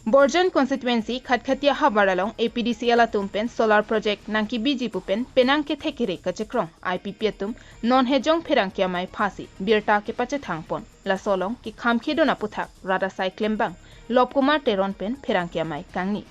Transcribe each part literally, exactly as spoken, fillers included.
Borjan constituency Khatkhati ahavar along A P D C L atum pen solar project nangkebiji pu pen penang kethek kere kachekrong I P P atum non Hejong pherangke amei phasi birta kepachethang pon. Laso along kekham kedun aputhak rat asai klembang Lobkumar Teron pen pherangke amei kangni.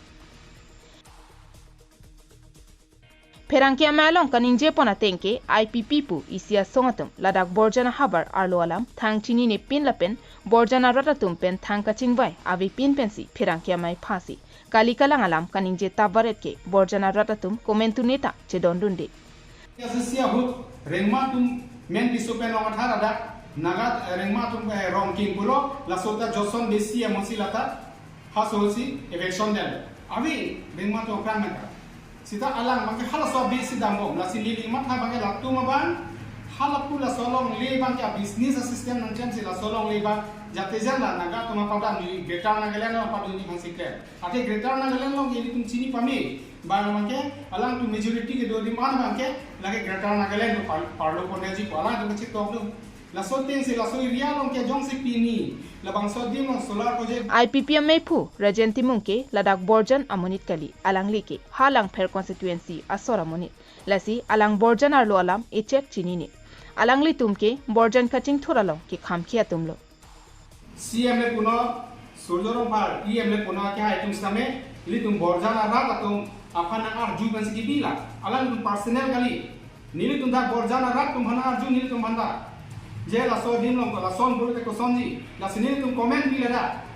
Pherangke amei along kaningje pon ateng ke I P P pu isi asong atum ladak Borjan ahavar arlo alam thang chininepin lapen Borjan arat atum pen thang kachingvai avepin pensi pherangke amei phasi kali kalang alam kaningje tap varet ke Borjan arat atum komentu neta chedondunde. Asisi ahut Rengma atum men piso pen long athar adak Naga, eh, Rengma atum, eh, Rongking pulo, laso ta Joson Besi amonsi lata hasosi eviction del. Avi Rengma atum aphrang meta. Sita alang abangke halaso abisi dambom, lasi neli matha abangke latum abang, halapu laso longle abangke a business assistant nangchem si laso longle abang, jate jan la Naga atum apadam neli Greater Nagaland apadun ni phansi klem. Athe Greater Nagaland along ilitum chini pame, bang abangke alangtum majority kedo adim an abangke lake Greater Nagaland do par-, parlo ponji ko alangtum chetok do. Laso ateng si laso area along ke jongsi pini labangso adim along solar project. I P P ameiphu Rajen Timung ke ladak Borjan amonit kali, alangli ke ha Langpher constituency asor amonit. Lasi alang Borjan arlo alam echek chinine. Alanglitum ke Borjan kachingthur along kekham ke atumlo. C M le puno, Surjya Rongphar, E M le puno ke hai atum sitame, ilitum Borjan arat atum aphan nang-arju pensi kebila, alangtum personal kali. Nelitum dak Borjan arat atum aphan nang-arju nelitum aphan ta. Je laso adim along ko lason pulote kosonji, lasi nelitum comment pi ladak.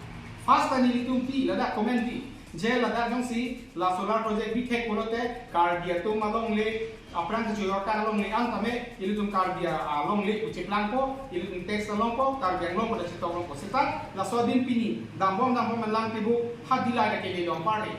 First ta nelitum pi ladak comment pi. Je ladak jongsi la solar project bithek pulote Karbi atum alongle, aphrang kechoyor ta alongle an tame, ilitum Karbi alongle uchiplangpo, ilitum tax alongpo, Karbi Anglong pada chetok longpo. Seta laso adim pini dambom dambom lang tibu ha dilai da kele dong pare.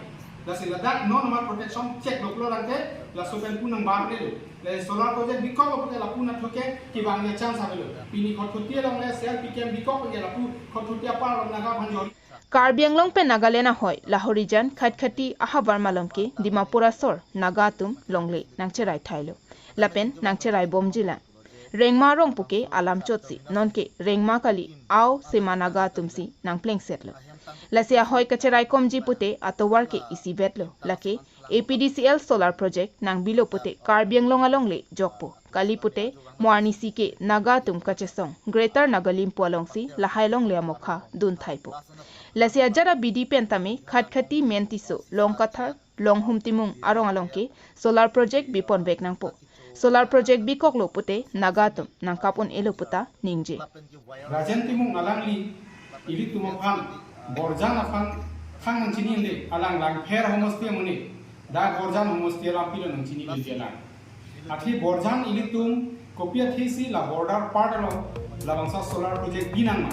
Lasi ladak non amat protection check doklo rangke, laso pen punang bar le. Le solar project bikok lo pute lapu nathuke kibang ya chance avelo. Pini Khatkhati alongle C R P camp bikok lo ya lapu Khatkhati apar along Naga aphan jori. Karbi Anglong pen Nagaland ahoi, Lahorijan, Khatkhati ahavar malom ke Dimapur asor Naga atum longle nangcherai thailo. Lapen nangcherai bomjilang. Rengma arong puke alam chotsi, nonke Rengma kali, ao sema Naga atumsi nangplengsetlo. Lasi ahoi kacherai komji pute atovar ke isivetlo, lake A P D C L solar project nangbilo pute Karbi Anglong alongle jokpo. Kali pute mo arnisi ke Naga atum kachesong Greater Nagalim pu alongsi lahai longle amokha dunthaipo. Lasi ajat abidi pen tame Khatkhati, Mentiso, Longkathar, Longhum Timung arong along ke solar project biponvek nangpo. Solar project bikoklo pute Naga atum nangkap un-elo puta ningje. Rajen Timung alangli ilitum aphan, Borjan aphan thang nangchinine, alang Langpher homosti amonit, dak Borjan homosti alam pilo nangchinine alang. Athe Borjan ilitum kopi athesi la border part along labangso solar project binangma.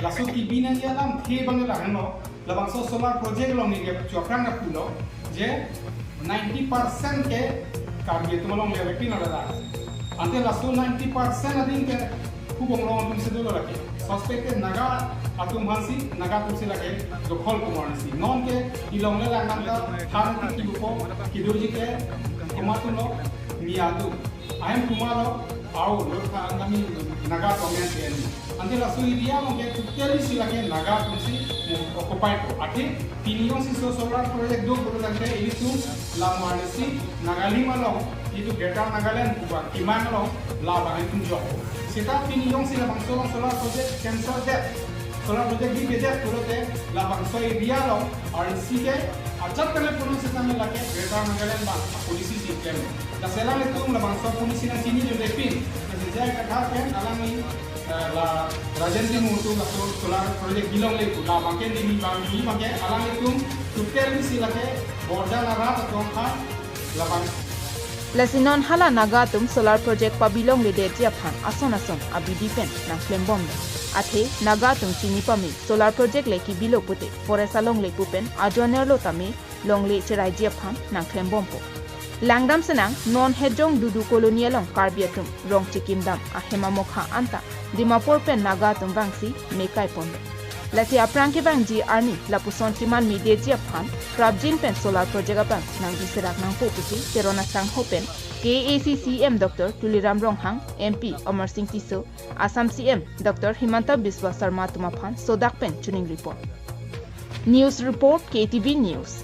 Laso kebinangji alamthe abang lahenlo, labangso solar project along neli chokran na pulo je ninety percent ke Karbi atum alongle avepin lo ladak. Ante laso ninety percent adim ke hubong rong atumsi dolo lake. Suspected Naga atum aphansi, Naga atumsi lake dokhol komarsi. Nonke ilongle lang nangta than ti kibupo, kidurji ke komat atumlo, Miya atum. Ahem komatlo, ao lo tha angami Naga atum amen ke. Ante laso area along ke totally si lake Naga atumsi mo occupy po. Athe pini jongsi so solar project do pulo tangte ilitum la mo arnisi Nagalim along, itum Greater Nagaland pu abang kemang along labang itum jok. Seta pini jongsi labangso along solar project cancel det, solar project bibedet pulote labangso area along arnisi ke ajat kali puno seta me lake Greater Nagaland abang policy si klem. Lasi alanglitum labangso policy nangchinidunde pin. Lasi jai kathar pen alangli, eh, la Rajen Timung atum laso solar project bilongle pu labang ke neli bang neli abang ke alanglitum totally si lake Borjan arat atum aphan labang. Lasi non hala Naga atum solar project pabilongledetji aphan ason ason abidi pen nangklembomlo. Athe Naga atum chini pame solar project le kebilo pute forest alongle pu pen ajoinerlo tame longle cheraiji aphan nangklembompo. Langdam senang non Hejong Dudu Colony along Karbi atum rong chikimdam ahem amokha anta Dimapur pen Naga atum vangsi mekai ponlo. Lasi aphrang kevangji arni lapuson chiman midetji aphan prapjin pen solar project abang nangbiserak nangpo pusi Teron asangho pen K A A C C E M Doctor Tuliram Ronghang, M P Amarsing Tisso, Assam C E M Doctor Himanta Biswa Sarma atum aphan sodak pen choningri pon. News report, K T V News.